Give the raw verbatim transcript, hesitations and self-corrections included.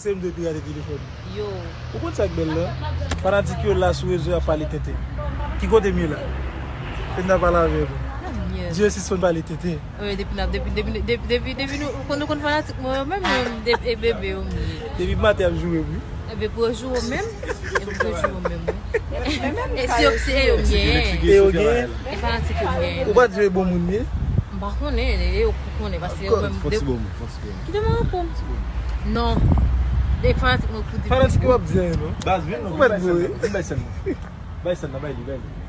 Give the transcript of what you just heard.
Se m dwe pirate telefòn. Yo. Ou konn sa k bèl la? Fanatik yo la sou rezo y ap pale tenten. Ki kote m ye la? Fenna pale avè nou. Dieu sispann pale tenten. Wi, depi n ap, depi, depi, depi, depi, depi nou, nou konn fanatik mwen yo menm, menm, e bebe yo m ye. Depi maten y ap joure m wi. Ebe pou yo joure w menm, e pou yo joure w menm wi. E si yo, si e yo m genyen. E yo genyen. E fanatik yo m genyen. Ou pa di yo e bon moun ye? M pa konnen, e yo ki konnen, paske yo menm. Fò ti bon moun, fò ti bon moun. Kite mwen reponn. Non. E fanatik mwen pou di. Fanatik yo ap di anyen non. Baz, vin non, vin bay sèn nan. Vin bay sèn nan. Bay sèn nan, bay li, bay li.